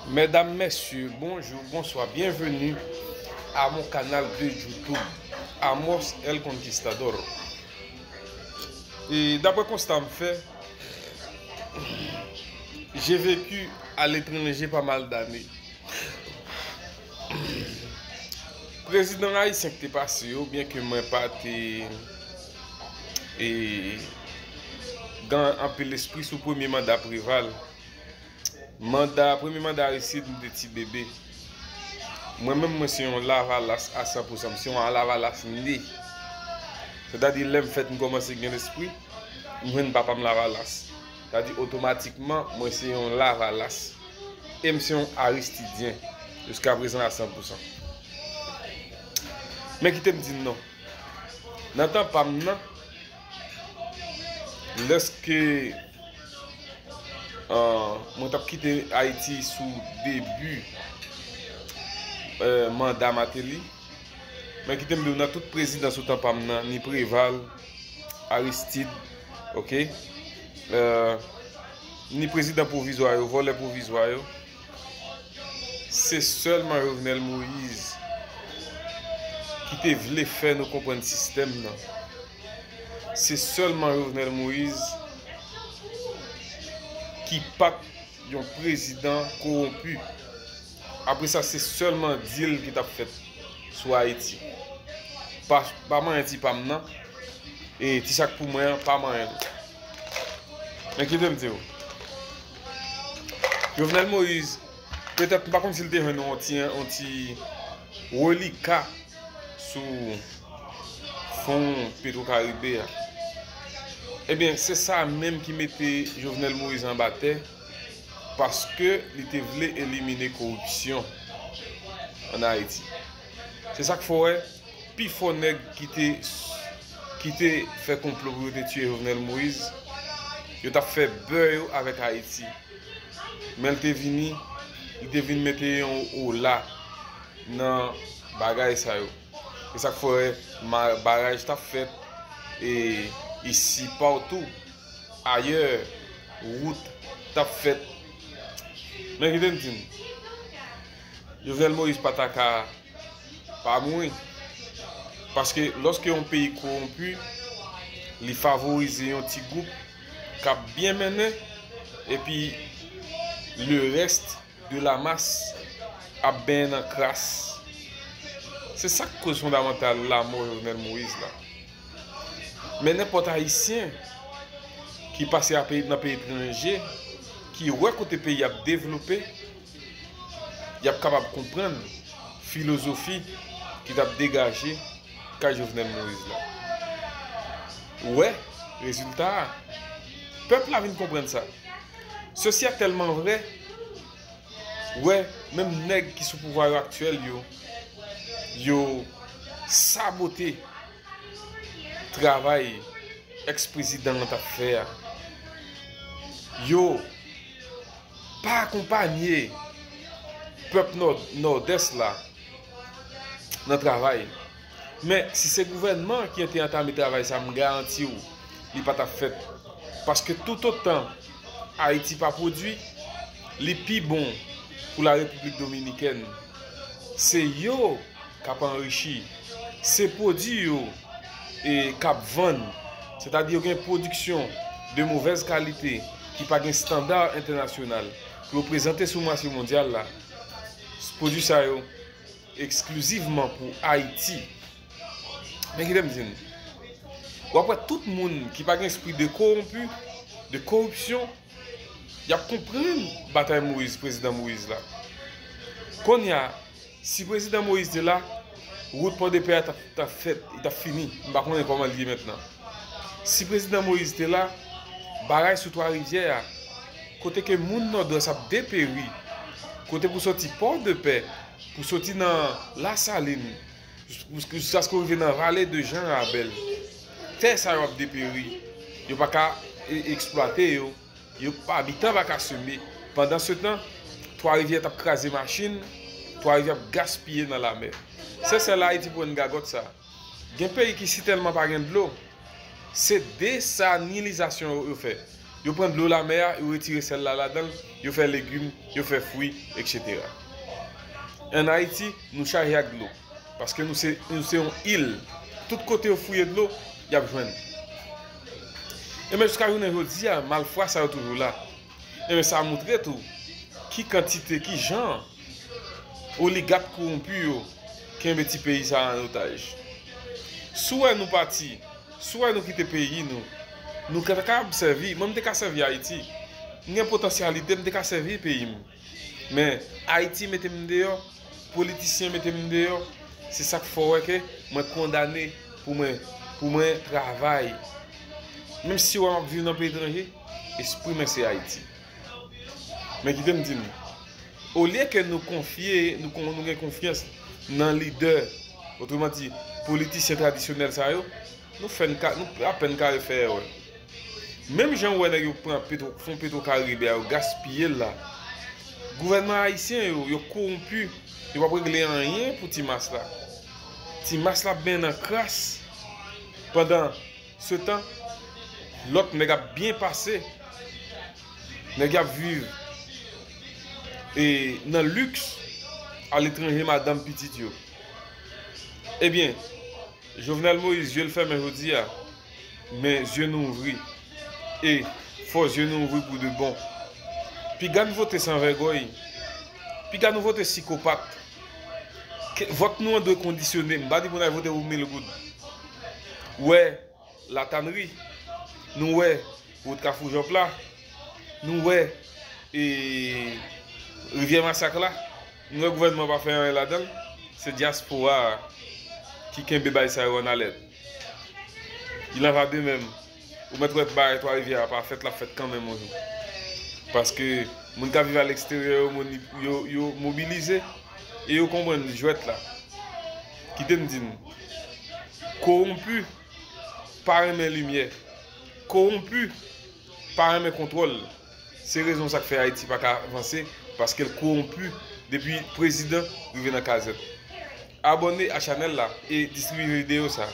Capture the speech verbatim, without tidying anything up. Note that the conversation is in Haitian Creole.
Mesdames, messieurs, bonjour, bonsoir, bienvenue à mon canal de YouTube, Amos El Conquistador. Et d'après constat m fè, j'ai vécu à l'étranger pas mal d'années. Prezidan ayisyen ki te pase yo, byen ke mwen pa te e, gen anpil espri sou premye manda Preval. Manda, premye manda Aristide, m te ti bebe. Mwen menm, mwen se yon Lavalas a san pou san. M se yon Lavalas ne. Sètadi, lè m fèt, m kòmanse gen lespri, m jwenn papa m Lavalas. Sètadi, otomatikman, mwen se yon Lavalas. E m se yon Aristidyen, jiska prezan a san pou san. Men kite m di n non. Nan tan pa m nan, lèske, ah, mwen t ap kite Ayiti sou debi, eh, manda Martelly, men kite m di w, nan tout prezidan sou tan pa m nan, ni Preval, Aristide, oke, eh, ni prezidan pwovizwa yo, vòlè pwovizwa yo, se sèlman Jovenel Moïse ki te vle fè nou konprann sistèm nan. Se sèlman Jovenel Moïse ki pa t yon prezidan kowonpi. Apre sa, se sèlman dil ki t ap fèt sou Ayiti. Pa, pa manyen ti pa m nan, e ti sa k pou mwen an, pa manyen l. Men kite m di w, Jovenel Moïse, petèt, m pa konn si l te jwenn yon ti, yon ti relika sou fon Petro Caribe a. Ebyen, se sa menm ki mete Jovenel Moïse anba tè, paske li te vle elimine koripsyon ann Ayiti. Se sa k fè w wè, pifò nèg ki te, ki te fè konplo pou yo te tiye Jovenel Moïse, yo t ap fè bè yo avèk Ayiti. Men l te vini, li te vin mete yon ola nan bagay sa yo. E sa k fè w wè ma-, baraj t ap fèt, e isi patou, ayè, wout t ap fèt. Men kite m di n, Jovenel Moïse pa ta ka pa mouri. Paske lòske yon peyi kowonpi, li favorize yon ti gwoup k ap byen mennen, epi le reste de la masse ap benyen nan kras. Se sa k koz fondamantal lanmò Jovenel Moïse la. Men nenpòt Ayisyen ki pase a peyi, nan peyi etranje, ki wè kote peyi ap devlope, y ap kapab konprann filozofi ki t ap degaje kay Jovenel Moïse la. Ou wè rezilta a. Pèp la vin konprann sa. Sesi a tèlman vrè, ou wè, menm nèg ki sou pouvwa yo aktyèl yo, yo sabote travay èks prezidan an t ap fè a. Yo pa akonpanye pèp Nò-, Nòdès la nan travay. Men, si se gouvènman ki te antame travay sa, m garanti w, li pa t ap fèt. Paske toutotan Ayiti pa pwodui, li pi bon pou la Repiblik Dominikèn. Se yo k ap anrichi. Se pwodui yo, e, k ap vann. Sètadi yo gen pwodiksyon de movèz kalite ki pa gen estanda entènasyonal pou yo prezante sou mache mondyal la. Pwodui sa yo eksklizivman pou Ayiti. Men kite m di n, w ap wè tout moun ki pa gen espri de kowonpi, de koripsyon, y ap konprann batay Moïse, prezidan Moïse la. Kounye a, si prezidan Moïse te la, wout Pòdepè a t ap, t ap fèt, li t ap fini. M pa konnen kòman l ye mentnan. Si prezidan Moïse te la, baraj sou Twa Rivyè a, kote ke moun Nòdwès ap deperi, kote pou soti Pòdepè, pou soti nan Lasalin, jiskaske w rive nan Vale de Jan Rabèl, tè sa yo ap deperi, yo pa ka e-, eksplwate yo, yo, abitan pa ka seme. Pandansetan, Twa Rivyè t ap kraze machin, Twa Rivyè ap gaspiye nan lamè. Se sèl Ayiti pou wè n gagòt sa. Gen peyi ki sitèlman pa gen dlo, se desalinizasyon yo, yo fè. Yo pran dlo lamè a, yo retire sèl la ladan l, yo fè legim, yo fè fwi, etsetera. Ann Ayiti, nou chaje ak dlo. Paske nou se, nou se yon il. Tout kote yo fouye dlo, y ap jwenn. Enben, jiska jounen jodi a, malfwa sa yo toujou la. Enben, sa montre tou ki kantite, ki jan oligak kowonpi yo kenbe ti peyi sa a an otaj. Si w wè nou pati, si w wè nou kite peyi nou, nou ka, kapab sèvi, mwen m te ka sèvi Ayiti. M gen potansyalite, m te ka sèvi peyi m. Men, Ayiti mete m deyò, politisyen mete m deyò, se sa k fè w wè ke mwen kondane pou mwen, pou mwen travay. Menm si w wè m ap viv nan peyi etranje, espri mwen se Ayiti. Men kite m di nou, olye ke nou konfye, nou, kon- nou gen konfyans nan lidè, otreman di, politisyen tradisyonèl sa yo, nou fè n ka, nou apèn ka refè erè. Menm jan w wè nèg yo pran petwo, fon Petwo Karibe a, yo gaspiye l la. Gouvènman ayisyen yo, yo kowonpi, yo p ap regle anyen pou ti mas la. Ti mas la ap benyen nan kras. Pandan se tan, lòt nèg ap byen pase. Nèg y ap viv e nan liks aletranje, madanm, pitit yo. Ebyen, Jovenel Moïse, zye l fèmen jodi a, men zye nou ouvri. E fò zye nou ouvri pou de bon. Piga n vote san vègòy. Piga nou vote sikopat. Ke- Vòt nou an dwe kondisyone. M pa di pou n al vote pou mil goud. Wè, Latanri. Nou wè wout Kafou Jòp la. Nou wè e, Rivyè Masak la. Nou wè gouvènman pa fè anyen ladan l. Se dyaspora a ki kenbe bagay sa yo an alèt. Il en va de même. Ou mèt wè bagay Twa Rivyè a pa fèt, l ap fèt kanmenm yon jou. Paske moun k ap viv aleksteryè yo, moun yo, yo mobilize e yo konprann jwèt la. Kite m di n, kowonpi pa renmen limyè. Kowonpi pa renmen kontwòl. Se rezon sa k fè Ayiti pa ka avanse, paske l kowonpi depi prezidan rive nan kazèk. Abòne a chanèl la e distribiye videyo sa.